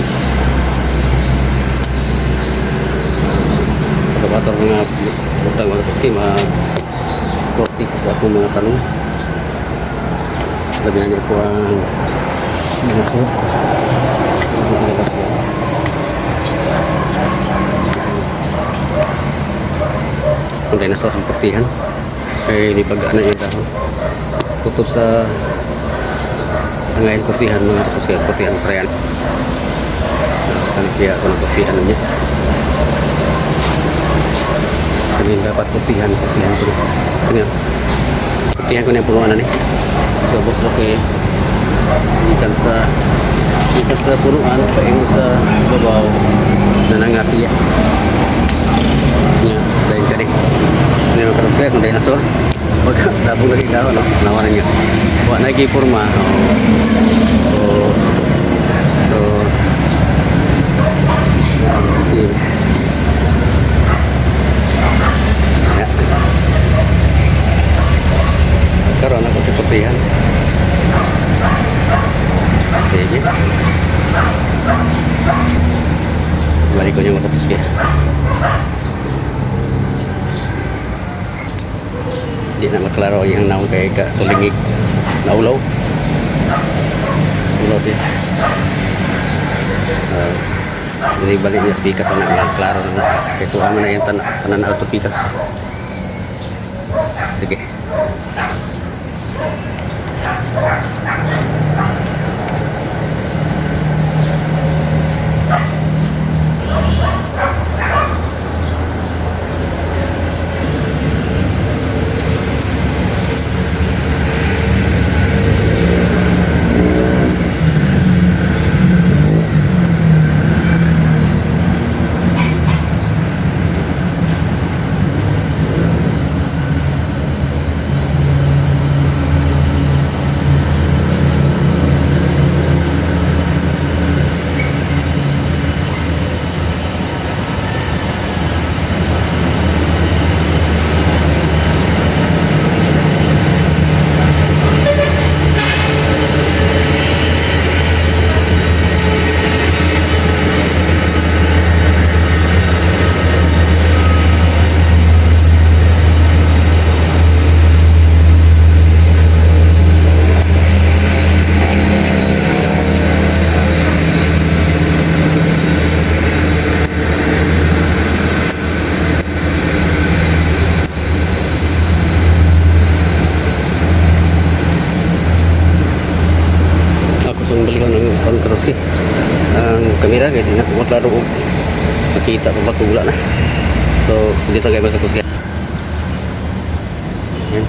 Katuski. Pagkabator mga butang, mga katuski, mag kurti ko sa akong mga tanong. Labi na niya po ang dinosaur. Ito mga katuski. Ang dinosaur ang putihan. Kay nibaga na yung dahon. Tutob sa ang ngayon kurtihan, mga katuski, kurtihan prayan. Ano siya ako ng kurtihan niya. Kani dapat kurtihan, kurtihan ko. Kani. Kurtihan ko na yung punuan na ni. So, boss, okay. Gikan sa punuan, paingon sa babaw, nananga siya. Nya, dahil kani. Hindi naman karon siya kung dinosaur. Pag labong na rin no? Nawaran niya. Wa na porma. Oh. So, si ya. Karon ako sa kurtihan. Sige. Balik ko niya matapos kaya. Di na maklaro ang naong kay ka tulingig. Naulaw. Ulaw siya. Balik niya sa pikas ana nga klaro na na. Kay tuwa man na yung tanan auto pikas. Sige. Ako sa balikon ng pangkaroski. Ang kamera kay di na ko maklaro og nakita ko ba kung wala na. So, dito kayo magkatuski. Yan.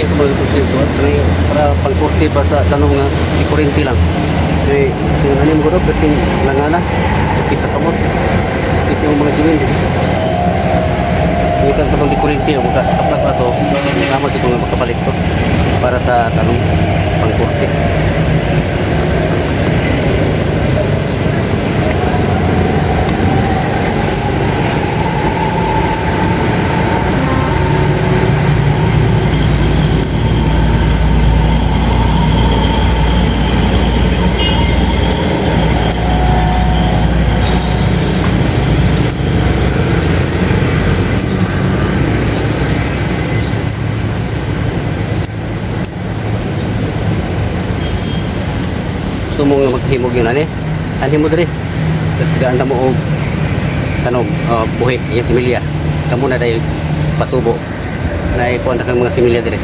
Feeling ko mga katusli ko at para pangkurti pa sa tanong nga di kurente lang. Kay sing ano mo guro perting langana, sakit sa kamot. Sakit sa imong mga joint. Ngitan pa tong di kurente o maka kaplag ato, tama dito nga makapalit to para sa tanong pangkurti. Gusto mo nga maghimog yun ani? Anhi mo diri. Tagaan na mo og tanom, buhi, iya similya. Kamo na dayon patubo. Naikuan na kang mga similya diri.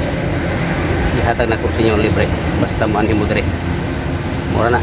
Ihatag na ko sa inyo libre. Basta mo anhi mo diri. Mura na.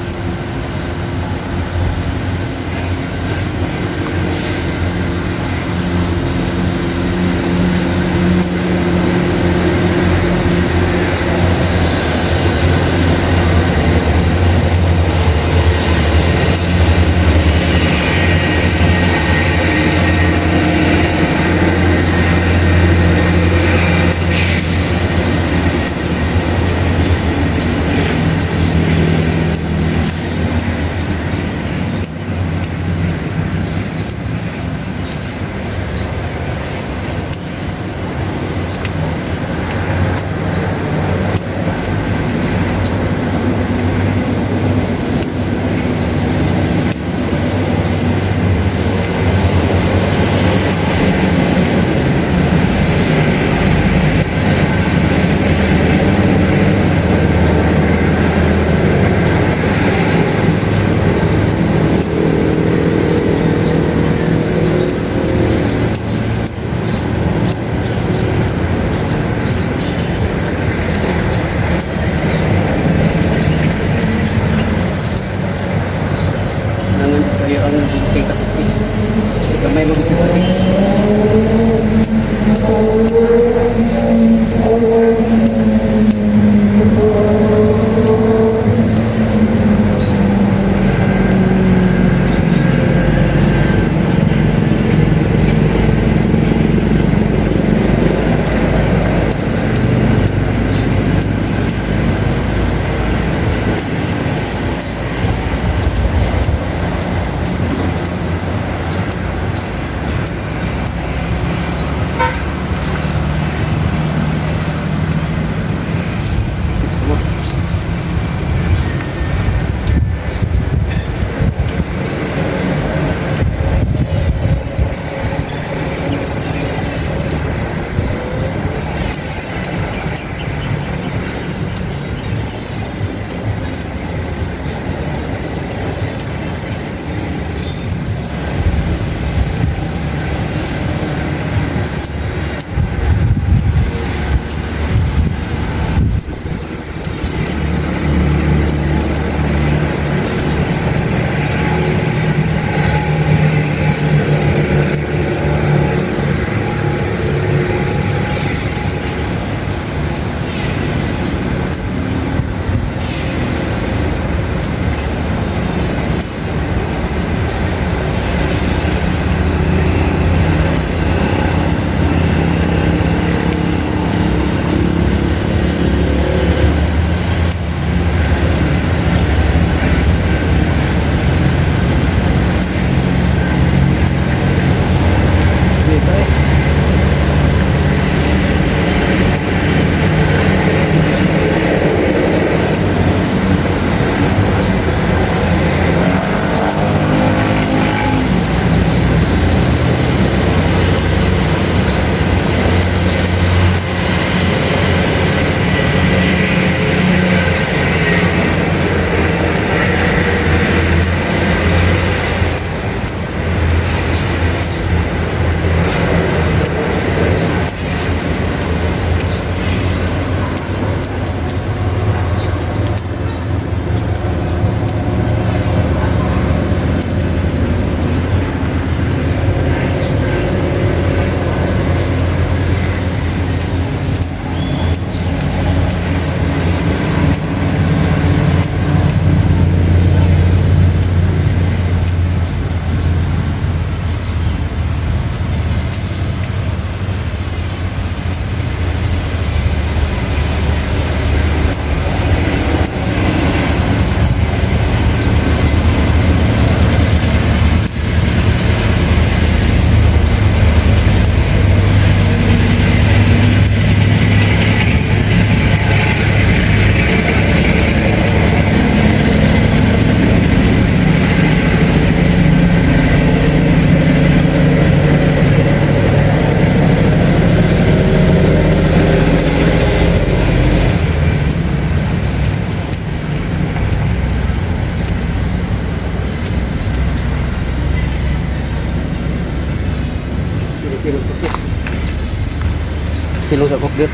Padulong sa update.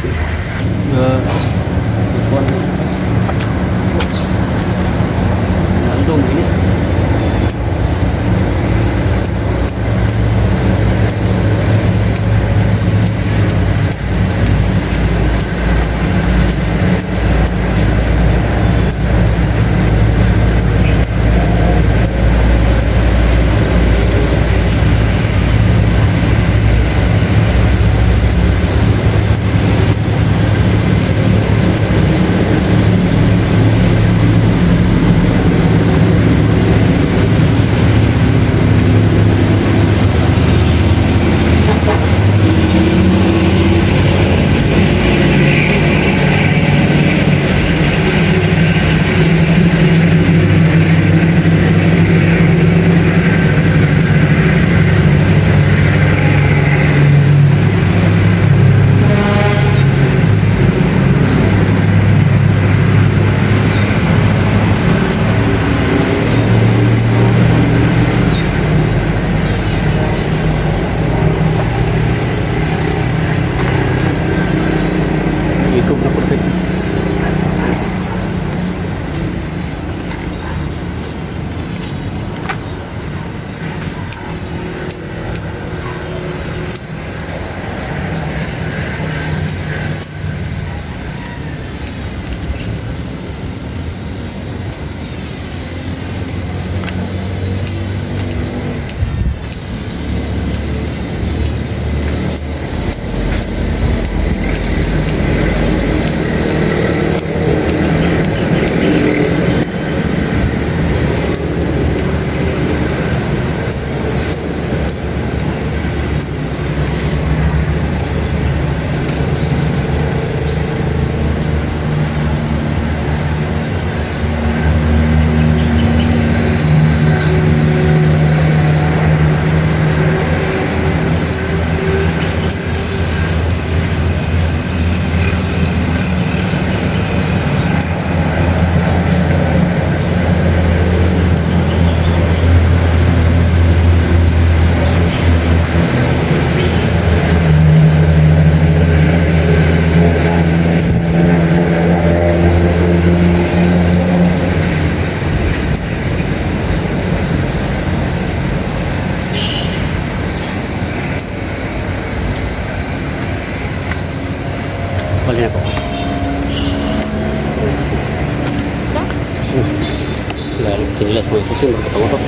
Kuan. Nandong ini. Ikog na perfect. Bali na ko. Lalo, kinilas mo yung kusin, magkatang-utok.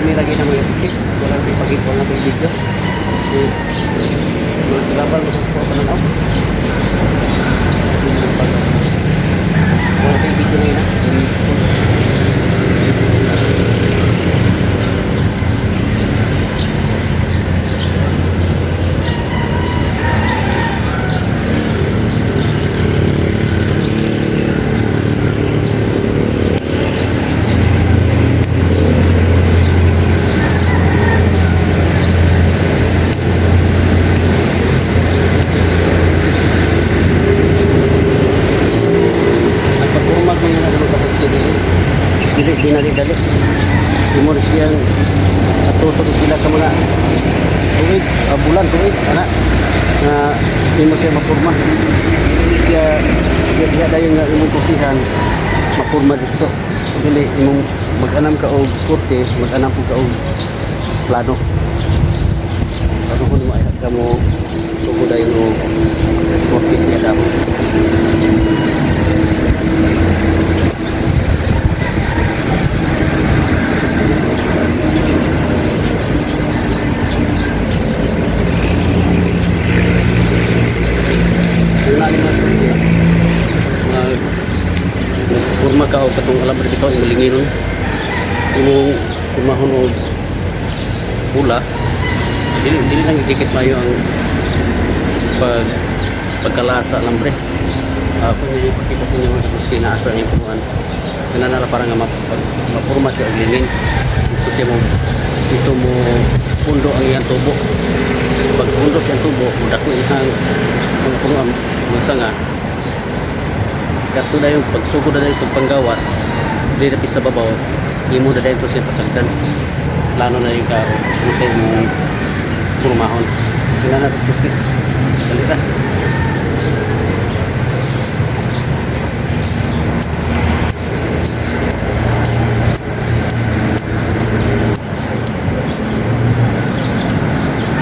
Camera gina, mga katuski. Wala may pagito ang atong video. Eh, wala sila ba masusuporta na ako. Wala tayong video ngayon, ha? Ang pagkurma ko nga na katuski, dili dili dinali-dali. Imo rin siyang atusok sila sa mga tuig, bulan, tuig, ana na imo siya mapurma. Dili siya diya diha dayon nga imong kurtihan mapurma dito. Dili imong mag-anam ka og kurte, mag-anam pud ka og plano. Plano ko nimo ay ka mo sugod dayon og kurte siya damo. Ang nani mo kasi mag nagpurma ka og katong alambre bitaw imong linginon. Imong purmahon og pula. Dili dili lang idikit mayo ang pagkalasa alambre. Ako ni ipakita sa inyo, mga katuski, na asa niyang punuan. Kanana para nga mapurma siya og lingin. Dito siya mo dito mo pundo ang iyang tubo. Pag pundo siya ang tubo, mudako iyang mga punuan, mga sanga. Kato na yung pagsugod na yung pagpanggawas, di na sa babaw, imo na dahil to siya pasagdan. Plano na yung ka, kung mo purmahon. Kinana katuski. Dali ra.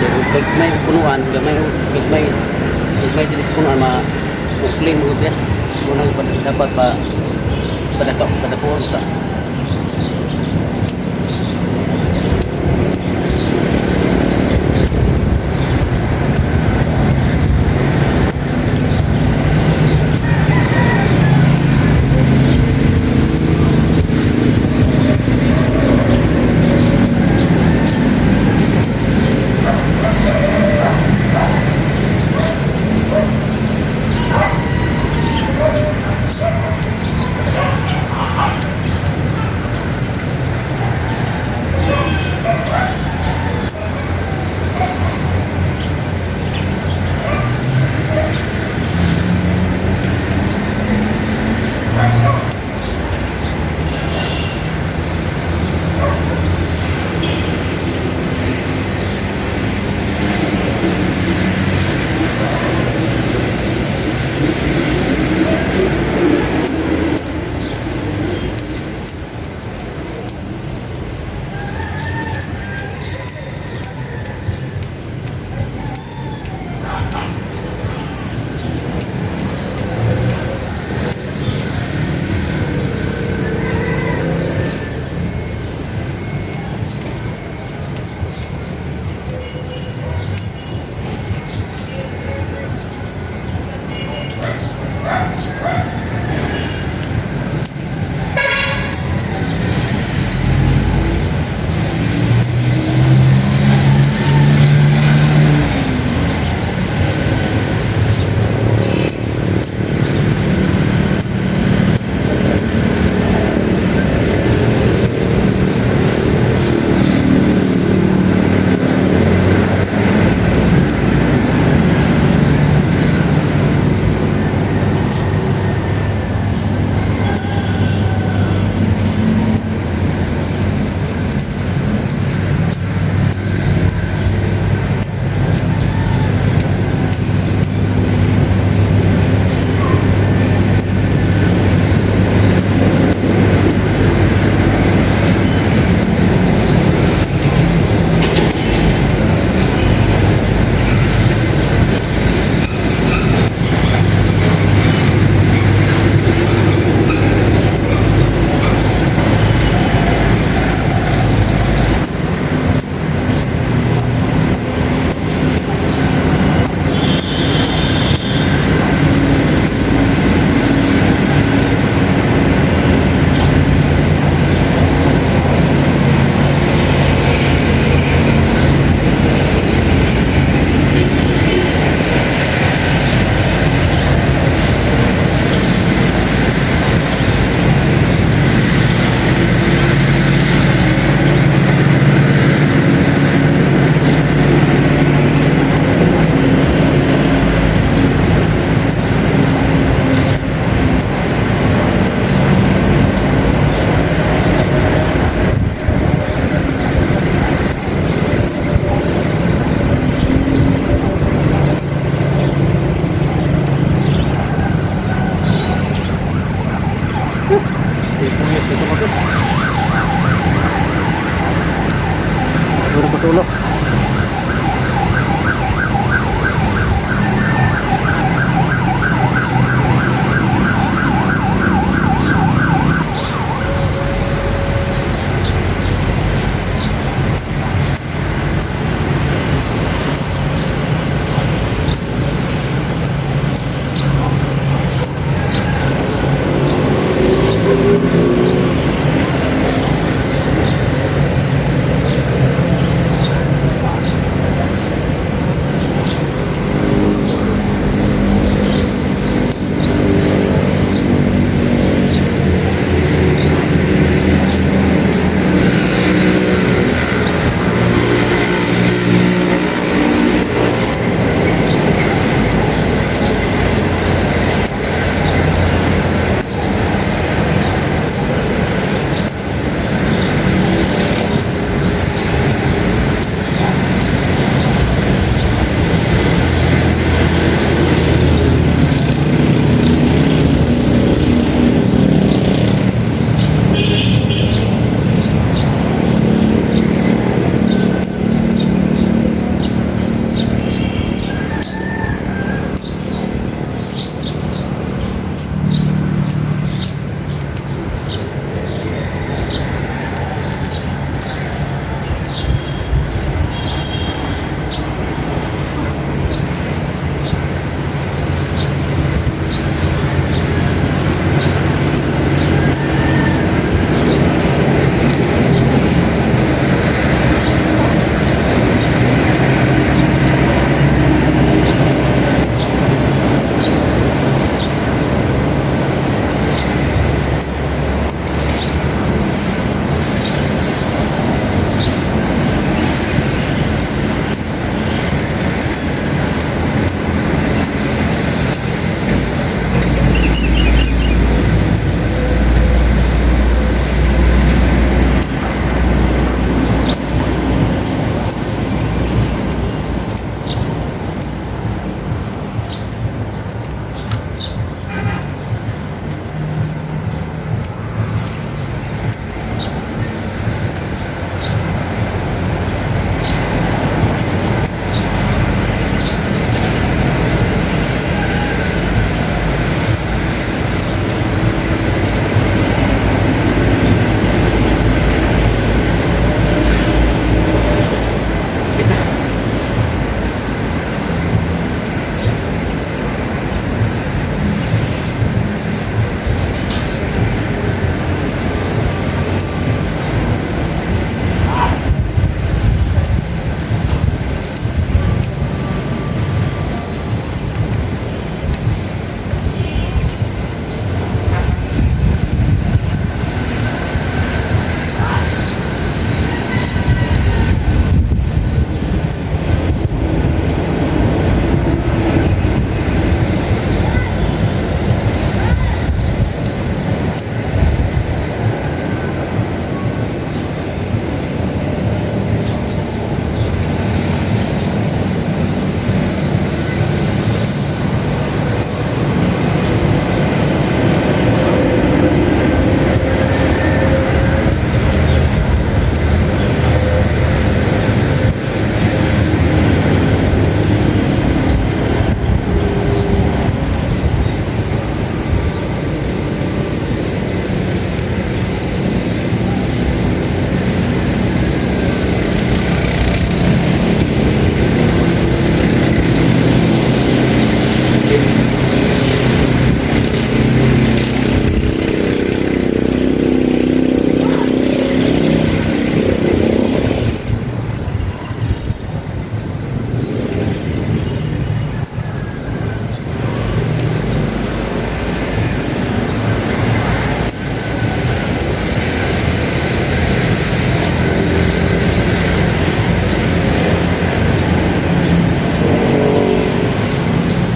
Pero gagmay ang punuan, gamay gagmay gagmay dili sa punuan ma ukling mo siya. Munang dapat pa padaka padakuon sa. Sulok.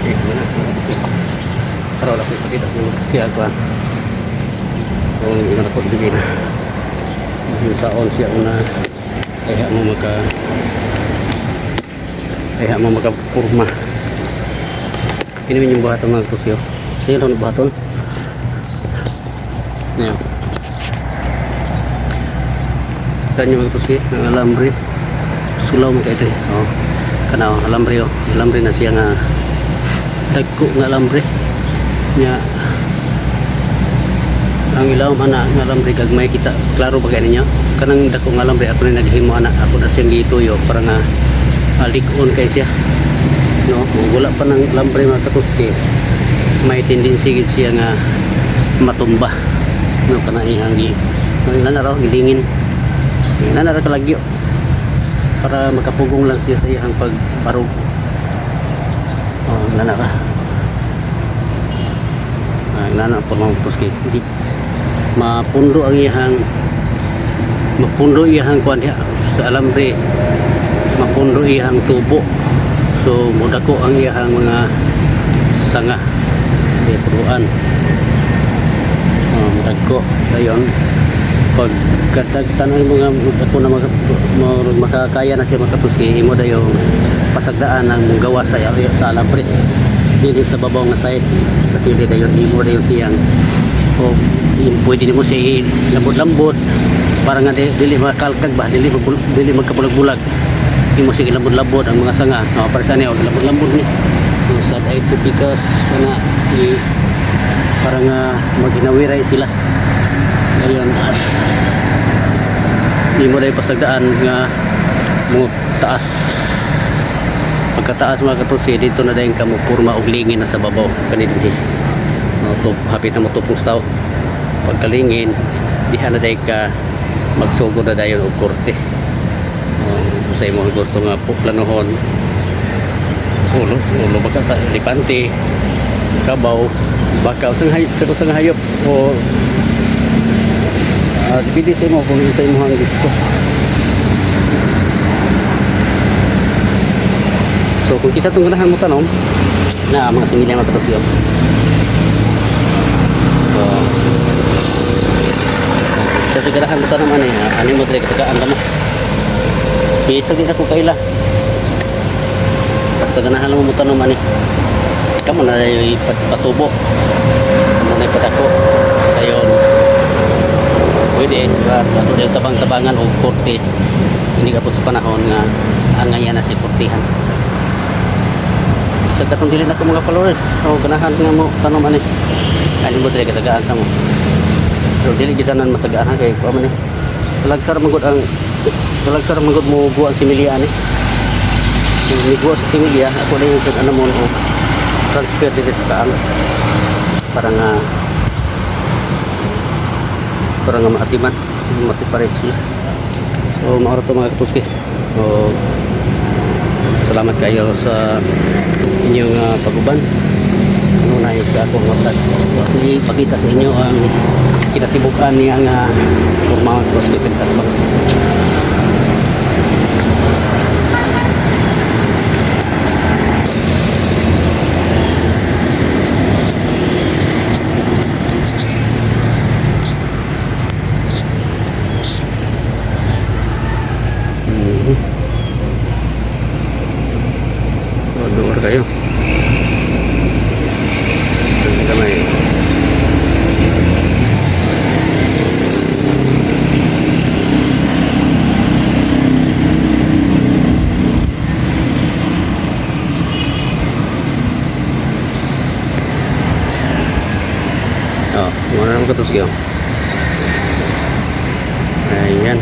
Okay, mana mga kasi. Pero wala ko ipakita sa mga kasi kuan. Kung ina ko dili na. Yung saon siya una ay mo maka purma. Kini yung buhaton mga tusyo. Sino ron buhaton? Niya. Kita niyo mga tusyo ng alambre. Sulaw mo kay ito eh. Oh. Kana oh, alambre oh. Alambre na siya nga dagko nga alambre. Nya ang ilawom ana nga alambre gagmay kita. Klaro ba kay ninyo? Kanang dako nga alambre, ako na naghimo ana, ako na siyang gituyo para nga lig-on kay siya. No, kung wala pa ng alambre, mga katuski, may tendency gid siya nga matumba. No, kana iyang gi nang na raw gilingin. Na ra kalagyo para makapugong lang siya sa iyang pagbarog. Oh, nana ra. Ah, nana po, mga katuski. Mapundo ang iyang, mapundo iyang kuan diha sa alambre, mapundo iyang tubo, so mudako ang iyang mga sanga sa puruan. Oh, mudako dayon. Pag kadagtan ang mga ako na makakaya na siya, mga katuski, imo dayong pasagdaan ang gawas sa alambre dinhi sa babaw nga side sa kilid. Dayon imo dayon siyang o pwede nimo siya lambot-lambot para nga dili makalkag ba, dili magkabulag-bulag. Imo siya lambot-lambot ang mga sanga, no, para sa niya lambot-lambot ni. So, sad ay to because kana para nga maghinawiray sila. Dayon at imo dahil pasagdaan nga mo taas. Pagkataas, mga katusi, dito na dayon ka mo purma og lingin na sa babaw kani dinhi, no, top, hapit na motupong sa tao. Pagkalingin diha na dayon ka magsugod na dayon og korte. Oh, sa imong gusto nga planuhon, ulo ulo baka sa elepante, kabaw, baka usang hayop, sa usang hayop o depende sa imo kung sa imong gusto. So kung kinsa tong ganahan mo tanom na mga similya, mga katusyo. So kinsa tong ganahan mo tanom ani, ani mo diri katagaan ka mo. Bisa di ako kaila. Basta ganahan mo tanom ani. Kamo na patubo. Kamo na ipadako. Dayon pwede ba ato dayon tabang-tabangan og korte, hindi ka po sa panahon nga angayan na si kortihan. Isa katong dili na ko mga followers o ganahan nga mo tanom ani. Ani mo diri katagaan ka mo. Pero dili kita nan matagaan ha, kay kuan man eh. Talagsar man gud mo guwa ang similya ani. Kung miguwa sa similya, ako na yung ano mo og transfer diri sa kaan para nga maatiman, ma-separate siya. So mao ra to, mga katuski. So salamat kayo sa inyong pag-uban ano na sa akong vlog. So, ipakita sa inyo ang kinatibuk-an niya nga forma, mga katuski, sa atbang. So, door kayo. Ito sa kamay. Oh, muna naman ko ito sige. Ayan.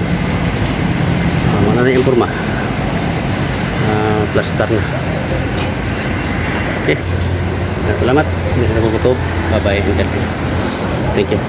Oh, muna na yung porma. Plaster na. Okay. Salamat. Hindi sa nagugutob. Bye-bye and God bless. Thank you.